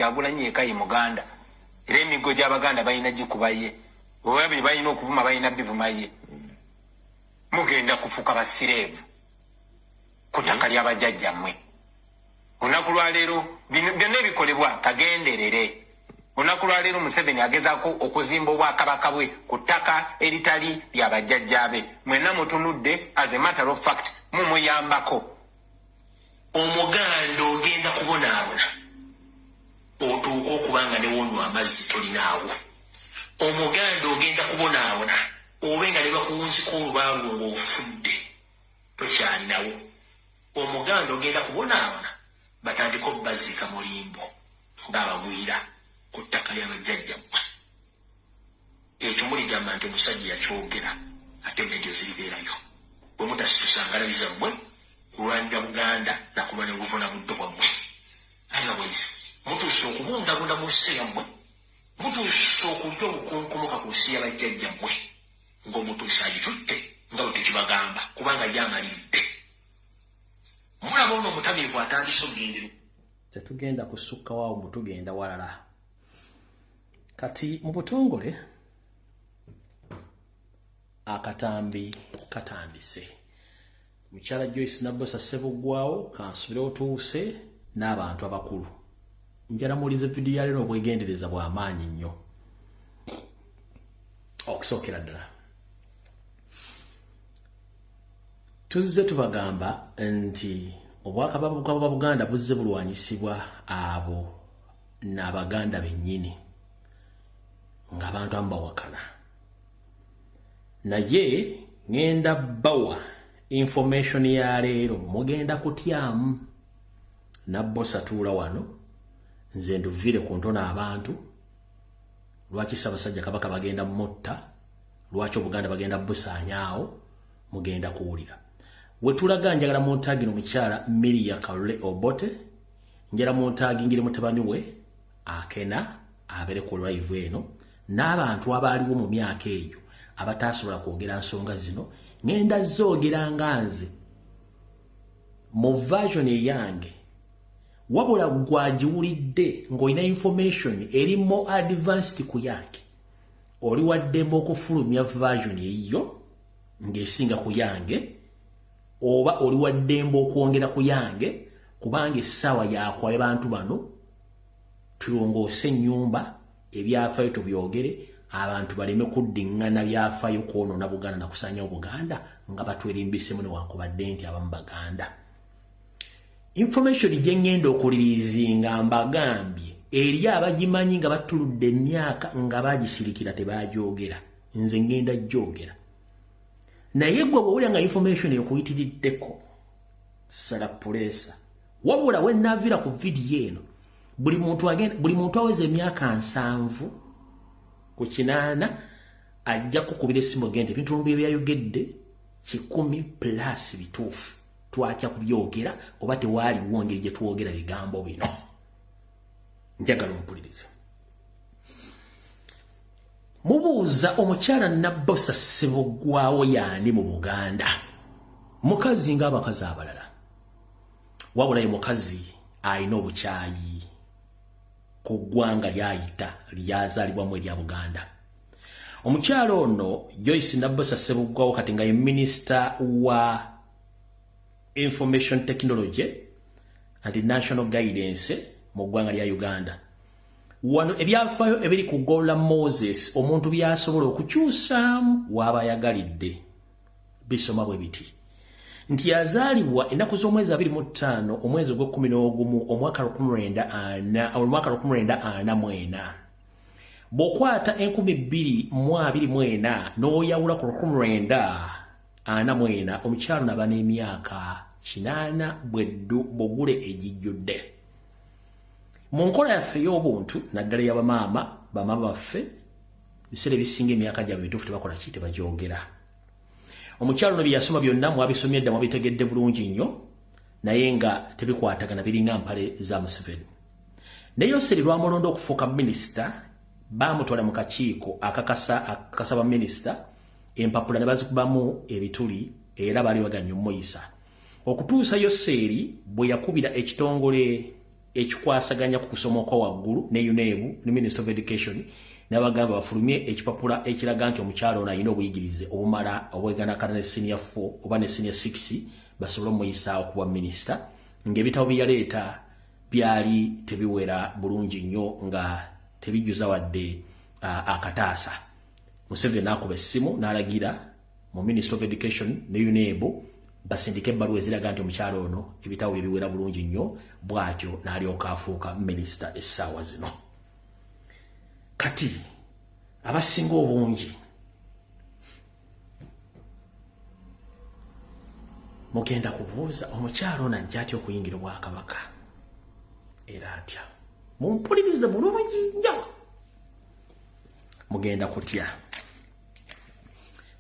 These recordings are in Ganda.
Kyagulanyi yekka ye Muganda, era emiggo gy'Abaganda balina gikuba ye, oba bye balina okuvuma balina bivuma ye. Mugenda kufuuka basireevu ku ttaka ly'abajjajjammwe. Olunaku lwaleero bino byonna ebikolebwa kagenderere. Olunaku lwaleero Museveni agezaako okuzimba obwakabaka bwe ku ttaka eritali lya bajjajjaabe. Mwenna mutunudde, as a matter of fact mumuyambako. Omuganda ogenda kubonaabona otuuke okuba nga newonywa amazzi tolinaawo. Omuganda ogenda kubonaabona obe nga ne bakuwunzika olubaalu ng'ofudde tokyalinawo. Omuganda ogenda kubonaabona batandike obbaziika mulimbo ng'abagwira ku ttaka ly'abajjajjammwe. Ekyo muligamba nti omusajja yakyogera, ate vidiyo ziribeerayo. Bwe mutasitusa ngalabi zammwe kulwanira Buganda nakulwanira obuvuna buddo bwammwe. Otherwise mutuuse okubundabunda mu nsi yammwe, mutuuse okulya obukunkumuka ku nsi y'abajjajjammwe ng'omutuusi agitutte nga bwe tukibagamba, kubanga ye amaliridde. Mulaba ono omutamiivu atandise okugendera. Tetugenda kusukka waawo, mutugenda walala. Kati mu butongole akatambi katandise. Mukyala Joyce Nabbosa Ssebuggwawo, kansubire otuuse n'abantu abakulu. Njala muwulize vidiyo ya leero obwegendereza bw'amaanyi nnyo. Okusookera ddala tuzze tubagamba nti obwakabaka bwa Buganda buzze bulwanyisibwa abo n'Abaganda bennyini ng'abantu abamu bawakana, naye ŋŋenda bawa information ya leero mugenda kutyamu. Nabbosa tuula wano, nze nduviire ku ntono abantu. Lwaki Ssaabasajja Kabaka bagenda mutta? Lwaki Obuganda bagenda busaanyaawo? Mugenda kuwulira wetulaga. Njagala muntagire omukyala Miria Kalule Obote, njala muntagingire mutabani we Akena abeere ku live eno n'abantu abaaliwo mu myaka eyo abataasobola kwogera nsonga zino. Ŋŋenda zoogera nga nze mu version eyange, wabula gwagiwulidde ng'olina information eri more advanced ku yange, oli waddembe okufulumya version eyiyo ng'esinga ku yange, oba oli waddembe okwongera ku yange, kubanga essaawa yakwale bantu bano tulongoose ennyumba, ebyafaayo tubyogere, abantu baleme kuddiŋŋana byafaayo kwonoona Buganda nakusaanyawo Buganda nga batwerimbisemu newankubadde nti abamu Baganda. Information gye ŋŋenda okulirizinga mbagambye eri abagimanyi nga batuludde emyaka nga bagisirikira tebagyogera, nze ŋŋenda gyogera. Naye gwe bw'owulira nga information ekuyitiriddeko, sala puleesa. Wabula we naaviira ku vidiyo eno, buli muntu agenda, buli muntu aweza emyaka 70 ku 80 ajja kukubira essimu genda ebintu bye byayogedde 100 plus bituufu, twatya kubyogera oba tewaaliwo ngeri gye twogera bigambo bino. Njagala ompulirize. Mubuuza omukyala Nabbosa Ssebuggwawo yaani mu Buganda? Mukazi ng'abakazi abalala, wabula ye mukazi alina obukyayi ku ggwanga lyayita lyazaalibwamu erya Buganda. Omukyala ono Joyce Nabbosa Ssebuggwawo kati nga ye minisita wa Information Technology and National Guidance mu ggwanga lya Uganda. Wano ebyafaayo ebiri ku Gola Moses, omuntu byasobola okukyusaamu waaba ayagalidde, bisoma bwe biti nti yazaalibwa ennaku z'omwezi 25 omwezi ogw'e-11 omwaka 1944. Bw'okwata 2024 n'oyawula ku 1944, omukyalo naba n'emyaka 80 bweddu bugule egijjudde. Mu nkola yaffe ey'obuntu, naddala ey'abamaama, bamaama baffe biseera ebisinga emyaka gyabwe bituufu tebakola ki, tebagyogera. Omukyalo ono byeyasoma byonna mwabisomye dda, mwabitegedde bulungi nnyo, naye nga tebikwatagana, biringa mpale za Museveni. Naye Yoseri lwamulonda okufuuka minisita, baamutwala mu kakiiko akakasa akakasa baminisita, empapula ne bazikubamu ebituli, era baali baganya omuyisa okutuusa Yoseeri bwe yakubira ekitongole ekikwasaganya ku kusoma okwa waggulu ne UNEB ne Minister of Education, n'abagamba bafulumye ekipapula ekiraga nti omukyala ono alina obuyigirize obumala obweganakana ne senior 4 oba ne senior 6 basobole omuyisaawo kuba minisita, ng'ebitabo bye yaleeta byali tebiwera bulungi nnyo nga tebijjuza wadde akataasa. Museveni n'akuba essimu n'alagira mu Minister of Education ne UNEB basindike ebbaluwa eziraga nti omukyala ono ebitabo bye biwera bulungi nnyo, bw'atyo n'alyoka afuuka minisita essaawa zino. Kati abasinga obungi mugenda kubuuza omukyala ono ajja atya okuyingira obwakabaka, era atya? Mumpulirize bulungi nnyo, mugenda kutya.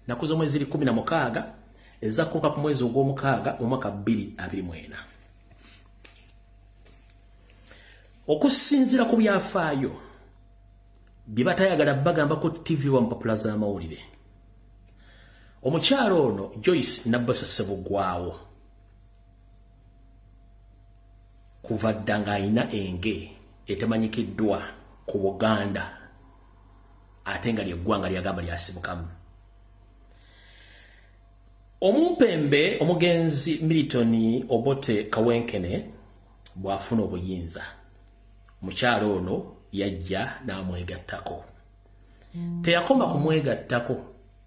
Nnaku z'omwezi ziri 16 ezakkoka ku mwezi ogw'omukaaga omwaka 2024. Okusinziira ku byafaayo bye batayagala bagamba ku TV wa mpapula z'amawulire, omukyala ono Joyce Nabbosa Ssebuggwawo kuva dda ng'alina enge etemanyikiddwa ku Buganda, ate nga lyeggwanga lyagamba lyasibukamu. Omumpembe omugenzi Milton Obote Kawenkene bw'afuna obuyinza, omukyala ono yajja n'amwegattako. Teyakoma kumwegattako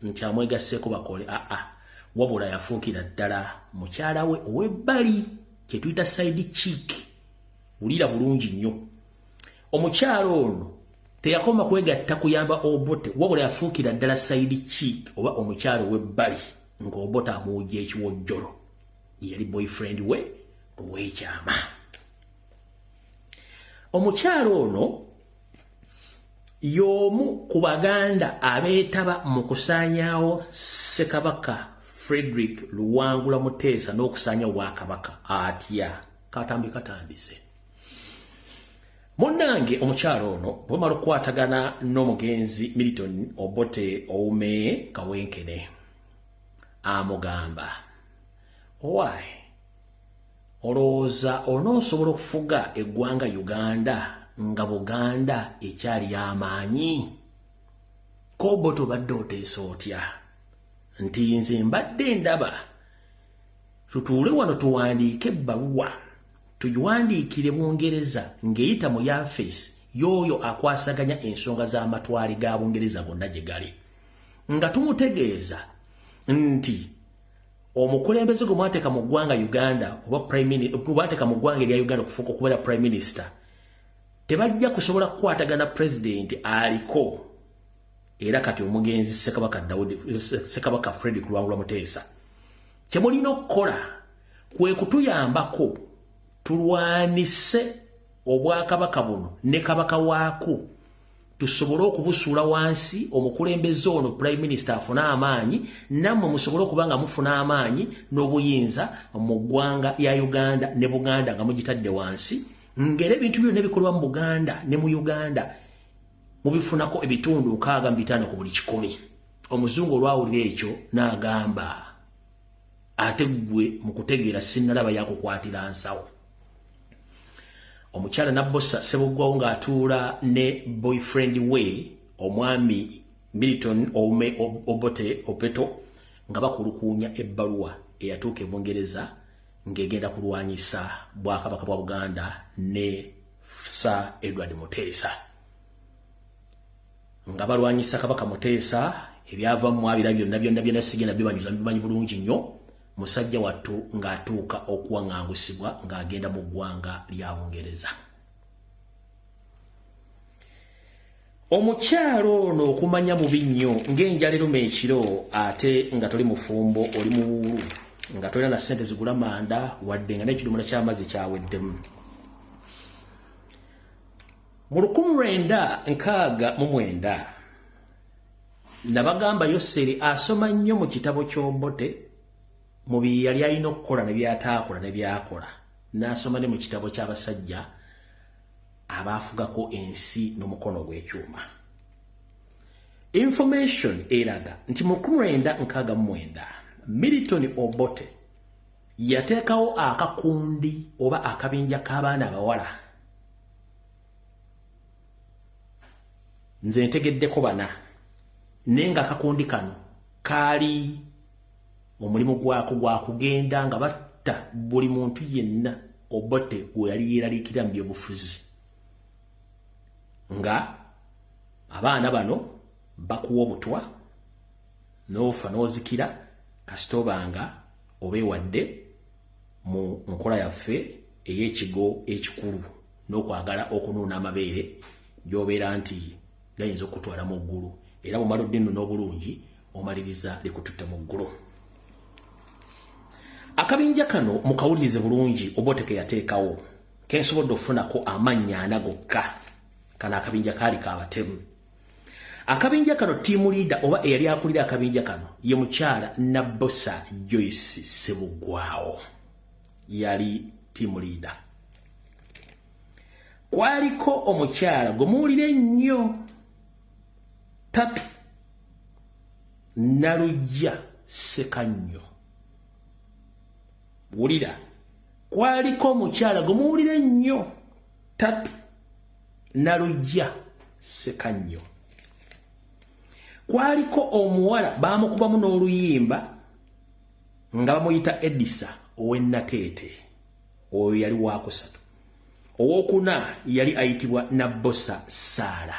nti amwegasseeko bakole aa, wabula yafuukira ddala mukyala we ow'ebbali kye tuyita side chick. Wulira bulungi nnyo, omukyala ono teyakoma kwegatta kuyamba Obote, wabula yafuukira ddala side chick oba omukyala ow'ebbali ng'Obote amuwujja ekiwojjolo, yali boyfriend we ow'ekyama. Omukyala ono y'omu ku Baganda abeetaba mu kusaanyaawo Ssekabaka Frederick Luwangula Muteesa n'okusaanya obwakabaka. Atya? Katambi katandise. Munnange omukyala ono bwe bamala okukwatagana n'omugenzi Milton Obote Owume Kawenkene, amugamba, owaaye, olowooza onoosobola okufuga eggwanga Uganda nga Buganda ekyali y'amaanyi? Ko Obote obadde oteesa otya? Nti nze mbadde ndaba tutuule wano tuwandiike ebbaluwa, tugiwandiikire Bungereza ng'eyita mu yafeesi y'oyo akwasaganya ensonga z'amatwale ga Bungereza gonna gye gali, nga tumutegeeza nti omukulembeze gwe mwateeka mu ggwanga Uganda oba mwateeka mu ggwanga erya Uganda okufuuka okubeera prime minister, tebajja kusobola kukwatagana pulezidenti aliko era kati omugenzi Ssekabaka Daudi Ssekabaka Frederick Luwangula Muteesa. Kye mulina okukola kwe kutuyambako tulwanise obwakabaka buno ne kabaka waako, tusobole okubusuula wansi, omukulembeze ono prime minister afune amaanyi, nammwe musobole okuba nga mufuna amaanyi n'obuyinza mu ggwanga lya Uganda ne Buganda nga mugitadde wansi, ng'era ebintu byonna ebikolebwa mu Buganda ne mu Uganda mubifunako ebitundu 65 ku buli 100. Omuzungu olwawulira ekyo n'agamba, ate ggwe mu kutegeera sinnalaba yakukwatira nsawo. Omukyala Nabbosa Ssebuggwawo ng'atuula ne boyfriend we omwami Milton Owume Obote Opeto nga bakulukuunya ebbaluwa eyatuuka e Bungereza ng'egenda kulwanyisa bwakabaka bwa Buganda ne Sir Edward Muteesa. Nga balwanyisa Kabaka Muteesa, ebyava mu mwabira byonna byonna byonna sigenda bibanyuza, bimanyi bulungi nnyo. Musajja wattu ng'atuuka okuwaŋŋangusibwa ng'agenda mu ggwanga lya Bungereza. Omukyala ono okumanya bubi nnyo ng'enjala eruma ekiro, ate nga toli mufumbo, oli muwuulu, nga tolina na ssente zigula manda wadde nga n'ekidomola ky'amazzi kyaweddemu. Mu 1969 nabagamba Yoseri asoma nnyo mu kitabo ky'Obote mu bye yali alina okukola ne byataakola ne byakola, n'asoma ne mu kitabo ky'abasajja abaafugako ensi n'omukono ogw'ekyuma. Information eraga nti mu 1969 Milton Obote yateekawo akakundi oba akabinja k'abaana abawala Nze ntegeddeko bana, naye nga akakundi kano kaali omulimu gwako gwa kugenda nga batta buli muntu yenna Obote gwe yali yeeraliikirira mu byobufuzi, nga abaana bano bakuwa obutwa n'ofa n'ozikira kasita obanga obeewadde mu nkola yaffe ey'ekigo ekikulu n'okwagala okunuuna amabeere gy'obeera nti gayinza okukutwala mu ggulu, era bw'omala odde nno n'obulungi omaliriza likututte mu ggulu. Akabinja kano mukawulirize bulungi Obote ke yateekawo, ke nsobodde okufunako amannya ana gokka. Kano akabinja kaali k'abatemu. Akabinja kano team leader oba eyali akulira akabinja kano ye mukyala Nabbosa Joyce Ssebuggwawo, yali team leader. Kwaliko omukyala gwe muwulira ennyo Tatu Nalujja Ssekannyo. Wulira, kwaliko omukyala gwe muwulira ennyo Tatu Nalujja Ssekannyo. Kwaliko omuwala baamukubamu n'oluyimba nga bamuyita Edisa ow'e Nateete, oyo yali wakusatu. Owokuna yali ayitibwa Nabbosa Saala.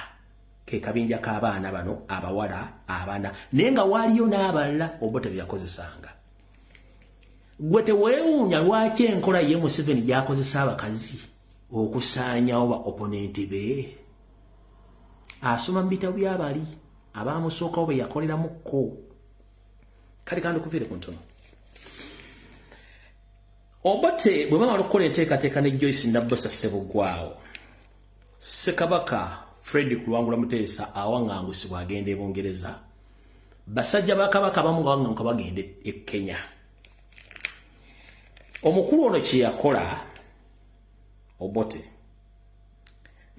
Ke kabinja k'abaana bano abawala abana, naye nga waaliyo n'abalala Obote bye yakozesanga. Gwe teweewuunya lwaki enkola ye Museveni gy'akozesa abakazi okusaanyawo ba oponenti be? Asoma mu bitabo by'abali abaamusookawo be yakoleramukko. Kale kandi okuviire ku ntono. Obote bwe bamala okukola enteekateeka ne Joyce Nabbosa Ssebuggwawo, Ssekabaka Frederick Luwangula Muteesa awaŋŋangusibwa agenda e Bungereza, basajja ba Kabaka abamu nga baŋŋanguka bagenda e Kenya. Omukulu ono kye yakola Obote,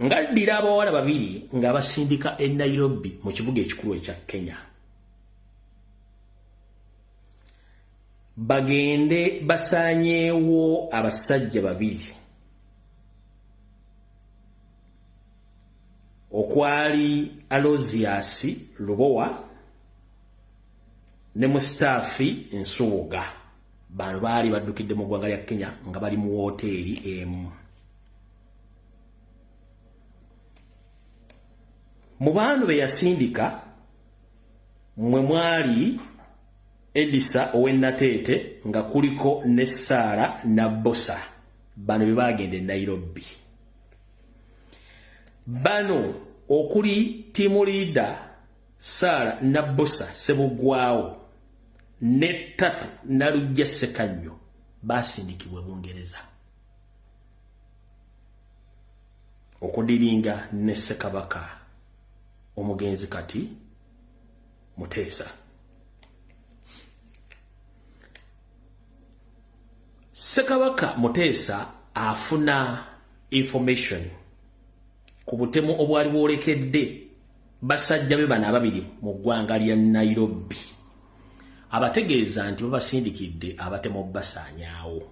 ng'addira abawala babiri ng'abasindika e Nairobi mu kibuga ekikulu ekya Kenya, bagende basaanyeewo abasajja babiri okwali Aloziasi Lubowa ne Mustaafi Nsubuga. Bano baali baddukidde mu ggwanga lya Kenya nga bali mu wooteeri emu. Mu baano be yasindika mwe mwali Edisa ow'e Nateete nga kuliko ne Saara Nabbosa. Bano be baagenda e Nairobi. Bano okuli team leader Saara Nabbosa Ssebuggwawo ne Tatu Nalujja Ssekannyo baasindikibwa e Bungereza okudiringa ne Ssekabaka omugenzi kati Muteesa. Ssekabaka Muteesa afuna information ku butemu obwali bwolekedde basajja be bano ababiri mu ggwanga lya Nairobi. Abategeeza nti babasindikidde abatemu obbasaanyaawo.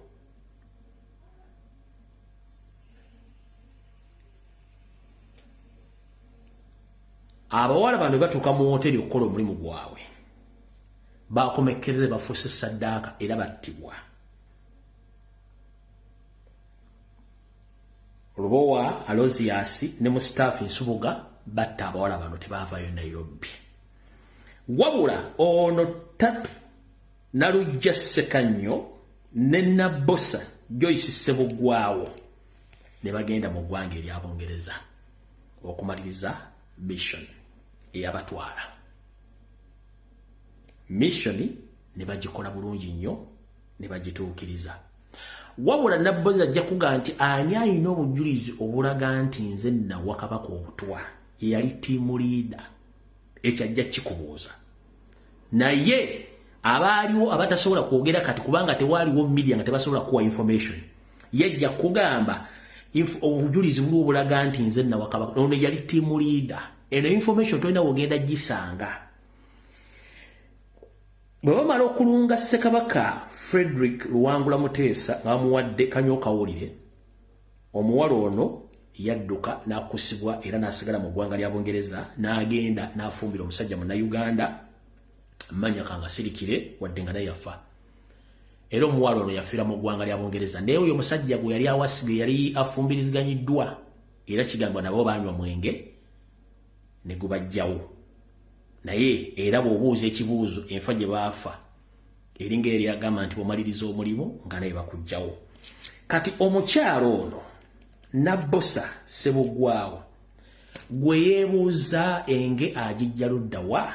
Abawala bano batuuka mu wooteeri okukola omulimu gwabwe, bakomekkereze bafuuse ssaddaaka era battibwa. Lubowa Aloziasi ne Mustaafi Nsubuga batta abawala bano, tebaavayo Nairobi. Wabula ono Tatu Nalujja Ssekannyo ne Nabbosa Joyce Ssebuggwawo ne bagenda mu ggwanga erya Bungereza okumaliriza mission eyabatwala. Mission ne bagikola bulungi nnyo ne bagituukiriza. Wabula Nabbosa ajja kuga nti ani alina obujulizi obulaga nti nze nawa Kabaka obutwa, ye yali team leader. Ekyo ajja kikubuuza. Naye abaaliwo abatasobola kwogera kati kubanga tewaaliwo media nga tebasobola kuwa information, yajja kugamba obujulizi buliwo obulaga nti nze nawa Kabaka. Ono yali team leader. Eno information tolina wogenda gisanga. Bwe bamala okulunga Ssekabaka Frederick Luwangula Muteesa nga bamuwadde kanywa kawulire, omuwala ono Yadduka n'akusibwa era n'asigala mu ggwanga lya Bungereza, n'agenda n'afumbira omusajja Munnayuganda mmanya Kangasirikire, wadde nga naye yafa. Era omuwala ono yafiira mu ggwanga lya Bungereza. Naye oyo omusajja gwe yali awasiga, yali afumbiriziganyiddwa, era kigambwa nabo baanywa mwenge ne gubajjawo. Naye era bw'obuuza ekibuuzo enfa gye baafa eringa eri agamba nti bw'omaliriza omulimu nga naye bakugjawo. Kati omukyalo ono Nabbosa Ssebuggwawo gwe yeebuuza enge agijja ludda wa,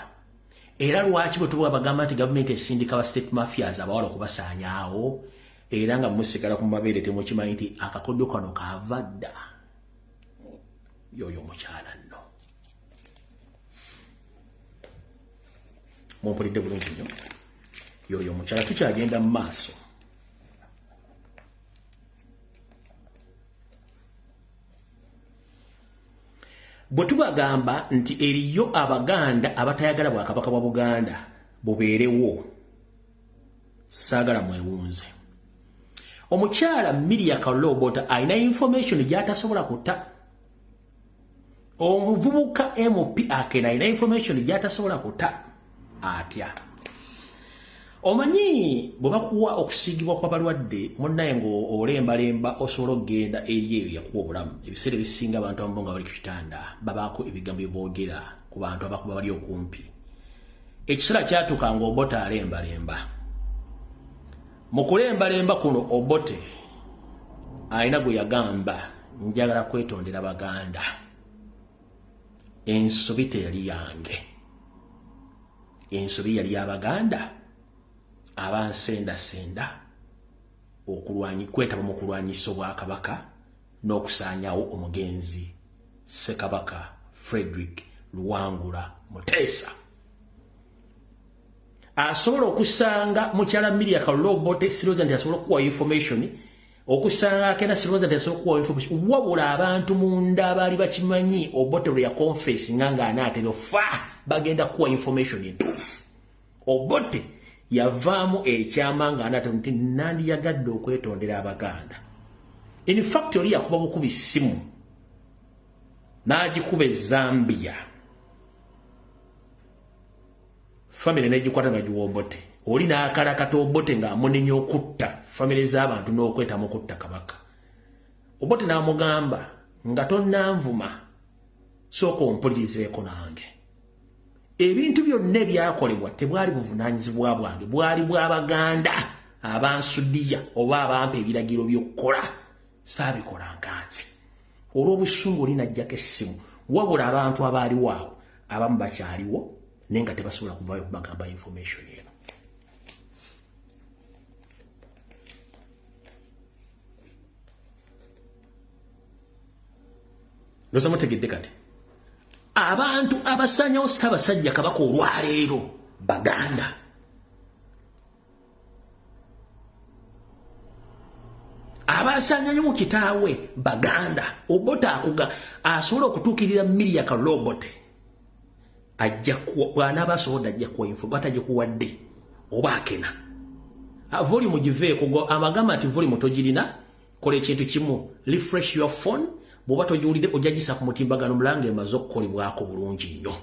era lwaki bwe tuba bagamba nti gavumenti esindika ba state mafias abawala okubasaanyaawo, era nga musigala ku mabeere temukimanyi nti akakodyo kano kaava dda. Yoyo omukyala nno mumpulidde bulungi nnyo, yoyo omukyala. Tukyagenda mu maaso. Bwe tubagamba nti eriyo Abaganda abatayagala bwakabaka bwa Buganda bubeerewo, saagala mwewunze. Omukyala Miria Kalule Obote alina information gy'atasobola kuta. Omuvubuka MP Akena alina information gy'atasobola kuta. Atya? Omanyi bwe bakuwa okusiigibwa kw'abalwadde munnaye ng'olembalemba osobola okugenda eri eyo yakuwa obulamu. Ebiseera ebisinga abantu abamu nga bali ku kitanda babaako ebigambo bye boogera ku bantu abakuba bali okumpi. Ekiseera kyatuuka ng'Obote alembalemba. Mu kulembalemba kuno Obote alina gwe yagamba, njagala kwetondera Baganda, ensobi teyali yange, ensobi yali y'Abaganda abansendasenda okulwanyi kwetaba mu kulwanyisa obwakabaka n'okusaanyaawo omugenzi Ssekabaka Frederick Luwangula Muteesa. Asobola okusanga mukyala Miria Kalule Obote, sirowooza nti asobola okukuwa information. Okusanga Akena, sirowooza nti asobola okukuwa information. Wabula abantu munda abaali bakimanyi Obote lwe yaconfessinga ng'anaatera ofa bagenda kukuwa information entuufu. Obote yavaamu ekyama ng'anaatera nti nandiyagadde okwetondera Abaganda. In fact oli yakuba bukubi ssimu n'agikuba e Zambia, famire n'egikwata bagiwa Obote. Oli n'akalakata Obote ng'amunenya okutta famire z'abantu n'okwetamu okutta kabaka. Obote n'amugamba nga tonnanvuma sooka ompulirizeeko nange. Ebintu byonna ebyakolebwa tebwali buvunaanyizibwa bwange, bwali bw'Abaganda abansudiya oba abampa ebiragiro by'okukola, saabikolanga nze. Olw'obusungu oli n'aggyako essimu. Wabula abantu abaaliwo awo abamu bakyaliwo naye nga tebasobola kuvaayo kubagamba information eno. Ndowooza mutegedde. Kati abantu abasaanyawo Ssaabasajja Kabaka olwaleero Baganda. Abasaanyanyo kitaawe Baganda. Obote akuga asobola okutuukirira Miria Kalule Obote, ajja bw'anaaba asobodde ajja kuwa info, batagikuwadde oba Akena. Volume giveeko, amagamba nti volume togirina. Kola ekintu kimu, refresh your phone. Bw'oba togiwulidde ojja gisa ku mutimbagano mulanga emaze okukolebwako bulungi nnyo.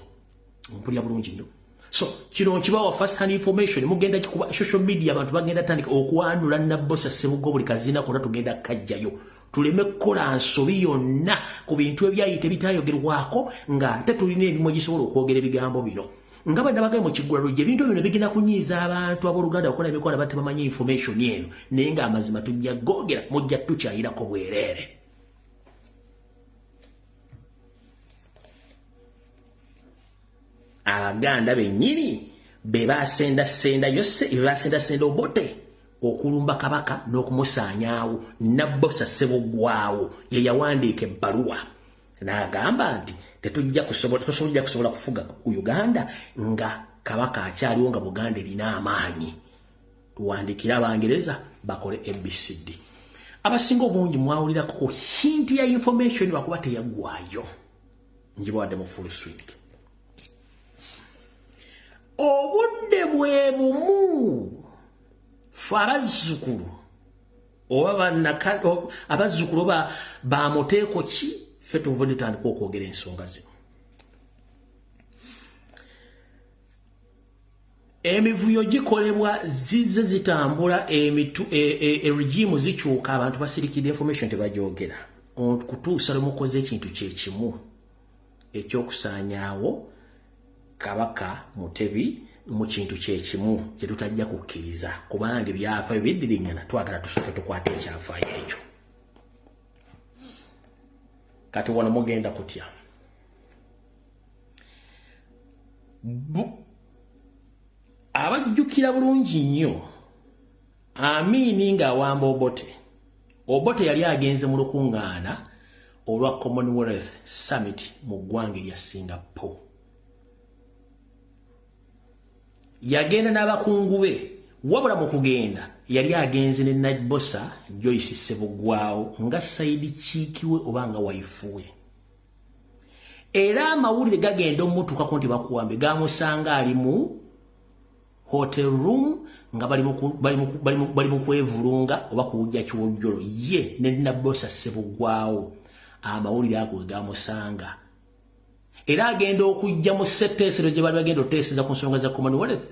Ompulira bulungi nnyo? So kino nkibawa first hand information. Mugenda kikuba social media, abantu bagenda tandika okwanula Nabbosa Ssebugo buli kazina konna tugenda kajjayo, tuleme kukola nsobi yonna ku bintu ebyayita ebitayogerwako ng'ate tulina emimwa egisobola okwogera ebigambo bino. Nga bwe nabagaye mu kiggulalo gye, ebintu bino bigenda kunyiiza abantu abooluganda bakola emikola batebamanyi information eno, naye ng'amazima tujja googera, mujja tukyayirako bwereere. Abaganda bennyini be basendasenda yose, be basendasenda Obote okulumba kabaka n'okumusaanyaawo. Nabbosa Ssebuggwawo ye yawandiika ebbaluwa n'agamba nti tetujja kusobola, tosobola kusobola kufuga ku Uganda nga kabaka akyaliwo, nga Buganda erina amaanyi. Tuwandiikire Abangereza bakole ABCD. Abasinga obungi mwawulirako ku hint ya information, lwakuba teyaggwayo, njibawadde mu full swing. Obudde bwe bumu fe abazzukulu oba abazzukulu oba bamuteeko ki. Ffe tuvudde tutandika okwogera ensonga zino. Emivuyo gikolebwa zizze zitambula, eregimu zikyuka, abantu basirikidde, information tebagyogera kutuusa lwe mukoze ekintu kyekimu ekyokusaanyaawo Kabaka Mutebi mu kintu kyekimu kye tutajja kukkiriza, kubanga ebyafaayo biddiriŋŋana, twagala tusooke tukwate ekyafaayo ekyo. Kati wano mugenda kutya. Abajjukira bulungi nnyo Amini ng'awamba Obote. Obote yali agenze mu lukuŋŋaana olwa Commonwealth Summit mu ggwanga erya Singapore. Yagenda n'abakungu be, wabula mu kugenda yali agenze ne Nabbosa Joyce Ssebuggwawo nga side chick we oba nga wife we. Era amawulire gagenda omutuukako nti bakuwambe, gamusanga ali mu hotel room nga bali mu kwevulunga oba kuwujja kiwojjolo, ye ne Nabbosa Ssebuggwawo amawulire ago gamusanga. Era agenda okujja mu ssetteesero gye bali bagenda oteeseza ku nsonga za Commonwealth,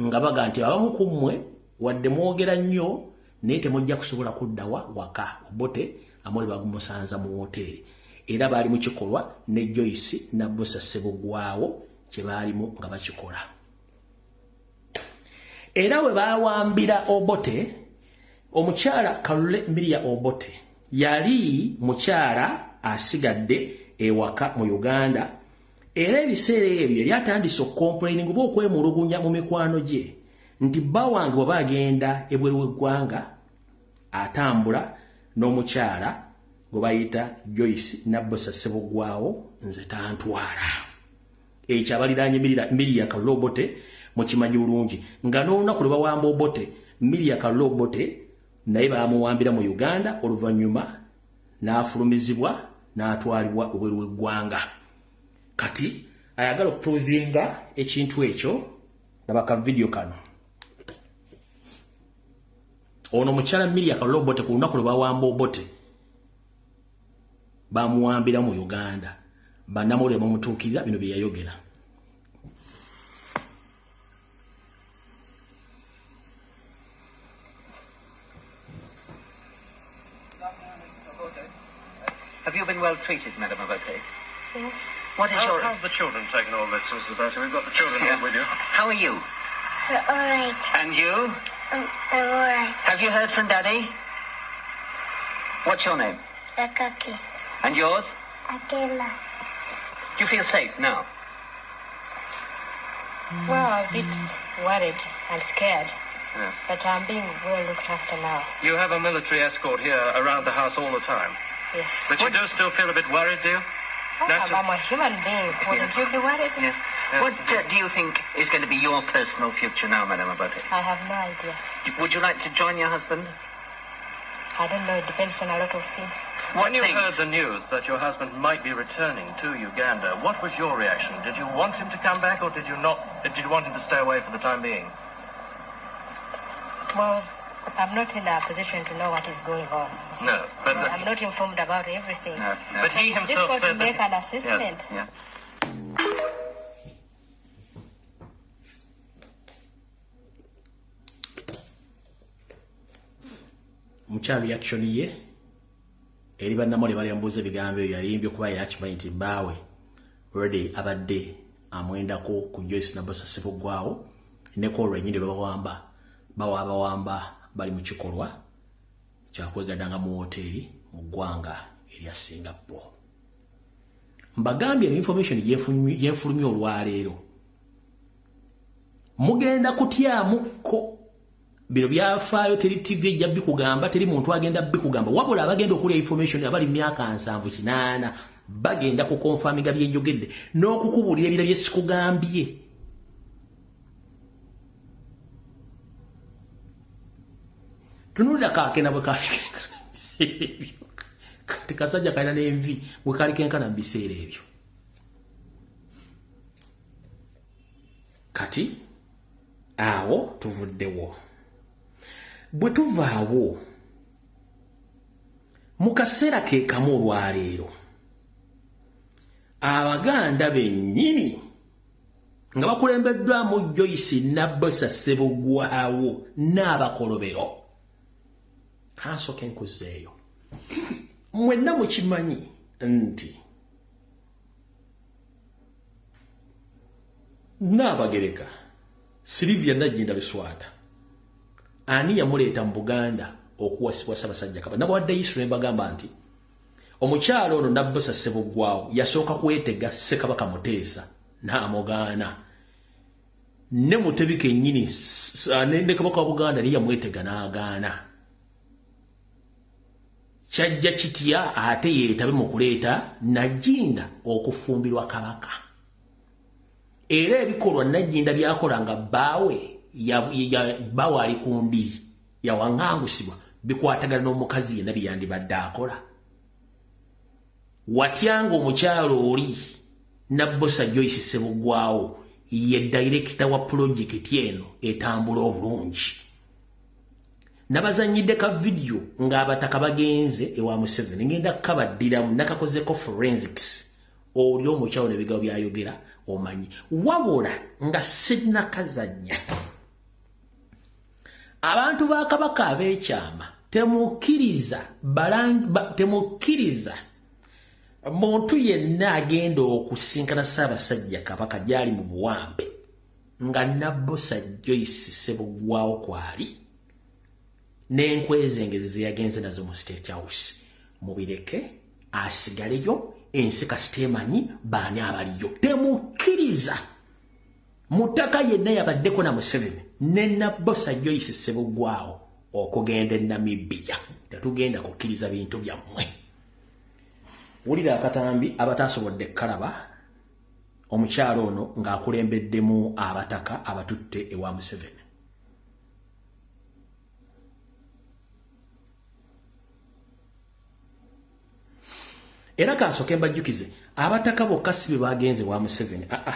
nga baga nti abamu ku mmwe wadde mwogera nnyo naye temujja kusobola kuddawa waka. Obote amawulire bagumusanza mu woteeri, era baali mu kikolwa ne Joyce Nabbosa Ssebuggwawo kye baalimu nga bakikola. Era we baawambira Obote, omukyala Kalule Miria Obote yali mukyala asigadde ewaka mu Uganda, era ebiseera ebyo yali atandise okucomplaining oba okwemulugunya mu mikwano gye nti bba wange bw'aba agenda ebweru w'eggwanga atambula n'omukyala gwe bayita Joyce Nabbosa Ssebuggwawo, nze tantwala. Ekyo abaliraanye Miria Kalule Obote mukimanyi bulungi, nga n'olunaku lwe bawamba Obote, Miria Kalule Obote naye baamuwambira mu Uganda, oluvannyuma n'afulumizibwa n'atwalibwa ebweru w'eggwanga. Kati ayagala okuprovinga ekintu ekyo, laba ka vidiyo kano. Ono mukyala Miria Kalule Obote ku lunaku lwe bawamba Obote bamuwambira mu Uganda, bannamawulire bamutuukirira, bino bye yayogera. Have you been well treated, Madam Obote? Yes. What is your... How have the children taken all this, Mrs. Obote? We've got the children here with you. How are you? All right. And you? I'm all right. Have you heard from Daddy? What's your name? Akaki. And yours? Akela. Do you feel safe now? Well, I'm a bit worried and scared. Yeah. But I'm being well looked after now. You have a military escort here around the house all the time. Yes. But you do still feel a bit worried, do you? Oh, I'm a human being. Wouldn't you be worried? Yes. What do you think is going to be your personal future now, Madam Obote? I have no idea. Would you like to join your husband? I don't know. It depends on a lot of things. When you heard the news that your husband might be returning to Uganda, what was your reaction? Did you want him to come back, or did you not? Did you want him to stay away for the time being? Well, I'm not in a position to know what is going on. No, but I'm not informed about everything. No, no. But he It's himself difficult to said that make an assessment. Yeah. Omukyala reaction ye eri bannamawulire bali bamubuuza ebigambo ebyo, yalimbye kuba yali akimanyi nti bbaawe already abadde amwendako ku Joyce Nabbosa Ssebuggwawo, ne ku olwo lwennyini lwe bawamba bali mu kikolwa kyakwegadanga mu woteeri mu ggwanga erya Singapore. Mbagambye information gyenfulumye olwaleero, mugenda kutyamuko. Bino byafaayo, teri TV ejja bikugamba, teri muntu agenda bikugamba, wabula abagenda okulya information abali myaka 78 bagenda kukonfaminga byenjogedde n'okukubuulira ebira bye sikugambye. Tunuulira kaakena bwe kaali kenkana mu biseera ebyo. Kati kasajja kalina n'envi bwe kaali kenkana mu biseera ebyo. Kati awo tuvuddewo. Bwe tuvaawo mu kaseera ke kamu olwaleero, Abaganda bennyini nga bakulembeddwamu Joyce Nabbosa Ssebugwawo n'abakolobero. Kansooke nkuzeeyo. Mwenna mukimanyi nti Nnaabagereka Sylvia Nagginda Luswata ani yamuleeta mu Buganda okuwasibwa Ssaabasajja Kabaka? Nabawadde history ne mbagamba nti omukyala ono Nabbosa Ssebugwawo yasooka kwetega Ssekabaka Muteesa n'amugaana, ne Mutebi kennyini ne Kabaka wa Buganda naye yamwetega n'agaana. Kyajja kitya ate yeetabe mu kuleeta Nagginda okufumbirwa Kabaka? Era ebikolwa Nagginda by'akola nga bbaawe bbaawe ali ku ndiri yawaŋŋangusibwa bikwatagana n'omukazi yenna bye yandibadde akola. Watyanga omukyalo oli Nabbosa Joyce Ssebugwawo ye dayirekita wa pulojekiti eno etambula obulungi. Nabazannyidde ka vidiyo ng'abataka bagenze ewa Museveni, ngenda kukabaddiramu, nakakozeko forensics. Oli omukyalo n'ebigambo by'ayogera omanyi, wabula nga sinnakazannya. Abantu ba Kabaka ab'ekyama temukkiriza temukkiriza muntu yenna agenda okusinkana Ssaabasajja Kabaka gy'ali mu buwambe nga Nabbosa Joyce Ssebugwawo kwali n'enkwezengezi ze yagenze nazo mu State House. Mubireke asigaleyo, ensi kasita emanyi baani abaliyo. Temukkiriza mutaka yenna yabaddeko na Museveni ne Nabbosa Joyce Ssebugwawo okugenda e Namibia. Tetugenda kukkiriza bintu byammwe. Wulira akatambi abataasobodde kkalaba omukyalo ono ng'akulembeddemu abataka abatutte ewa Museveni. Era kansooke mbajjukize, abataka bokka si be bagenze wa Museveni. Aa,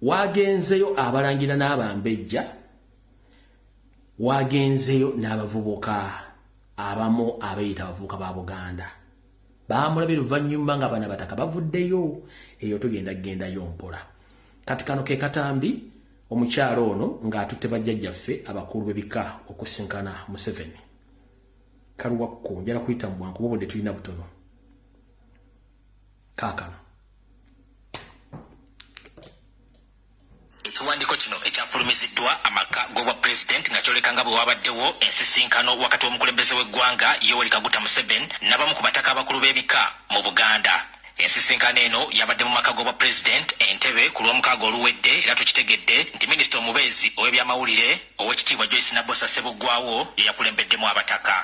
wagenzeyo abalangira n'abambejja, wagenzeyo n'abavubuka abamu abeeyita abavubuka ba Buganda. Baamulabye luvannyuma nga bano abataka bavuddeyo, eyo tugenda kugendayo mpola. Kati kano ke katambi omukyalo ono ng'atutte bajjajjaffe abakulu b'ebika okusinkana Museveni. Kaluwakko njala kuyita mu bwangu obudde tulina butono. Kaakano. Ekiwandiiko kino ekyafulumiziddwa amaka g'obwa pulezidenti nga kyoleka nga bwe wabaddewo ensisinkano wakati w'omukulembeze w'eggwanga Yoweri Kaguta Museveni n'abamu ku bataka abakulu b'ebika mu Buganda. Ensisinkano eno yabadde mu maka g'obwa pulezidenti Entebbe ku Lwomukaaga oluwedde, era tukitegedde nti minisita omubeezi ow'ebyamawulire Oweekitiibwa Joyce Nabbosa Ssebugwawo ye yakulembeddemu abataka.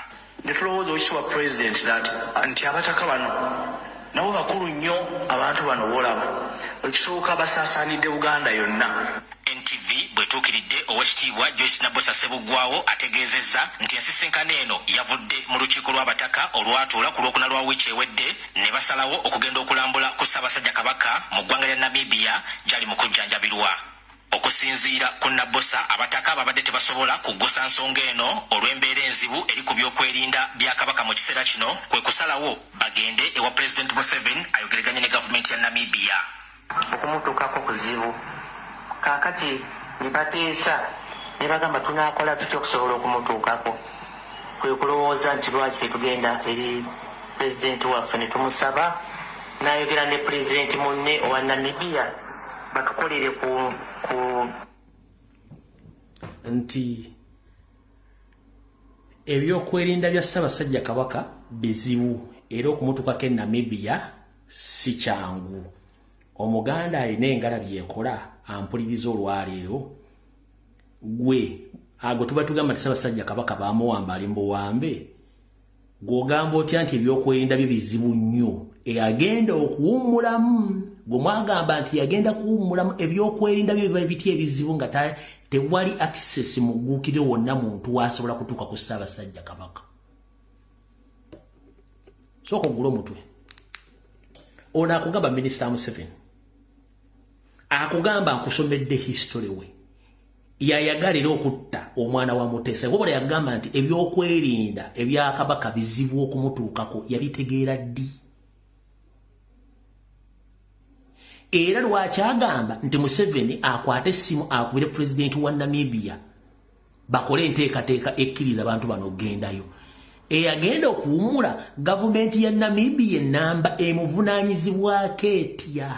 Ne tulowooza Oweekitiibwa Pulezidenti that nti abataka bano nabo bakulu nnyo, abantu bano b'olaba ekisooka basaasaanidde Buganda yonna. NTV bw'etuukiridde Oweekitiibwa Joyce Nabbosa Ssebugwawo ategeezezza nti ensisinkano eno yavudde mu lukiiko lw'abataka olwatuula ku Lwokuna lwa wiiki ewedde ne basalawo okugenda okulambula ku Ssaabasajja Kabaka mu ggwanga lya Namibia gy'ali mu kujjanjabirwa. Okusinziira ku Nabbosa, abataka babadde tebasobola kuggusa nsonga eno olw'embeera enzibu eri ku by'okwerinda bya Kabaka mu kiseera kino, kwe kusalawo bagende ewa Pulezidenti Museveni ayogereganye ne gavumenti ya Namibia. Okumutuukako kuzibu. Kaakati ne bateesa ne bagamba tunaakola tutya okusobola okumutuukako? Kwe kulowooza nti lwaki tetugenda eri Pulezidenti waffe ne tumusaba n'ayogera ne Pulezidenti munne owa Namibia batukolere ku ku Nti ebyokwerinda bya Ssaabasajja Kabaka bizibu era okumutuukako e Namibia si kyangu. Omuganda alina engalabi ekola ampuliriza olwaleero, gwe ago tuba tugamba nti Ssaabasajja Kabaka baamuwamba ali mu buwambe, gw'ogamba otya nti ebyokwerinda bye bizibu nnyo? Eyagenda okuwummulamu gwe mwagamba nti yagenda kuwummulamu, ebyokwerinda bye biba bitya ebizibu nga tewali access mugguukire wonna muntu wasobola kutuuka ku Ssaabasajja Kabaka? Sooka oggule omutwe. Ono akugamba Minisita Museveni akugamba nkusomedde history we yayagala era okutta omwana wa Muteesa, wabula yagamba nti ebyokwerinda ebya Kabaka bizibu okumutuukako. Yabitegeera ddi? Omukyalo ono Era lwaki agamba nti Museveni akwate essimu akubire pulezidenti wa Namibia bakole enteekateeka ekkiriza abantu bano okgendayo? Eyagenda okuwummula gavumenti ya Namibia enamba emuvunaanyizibwako etya?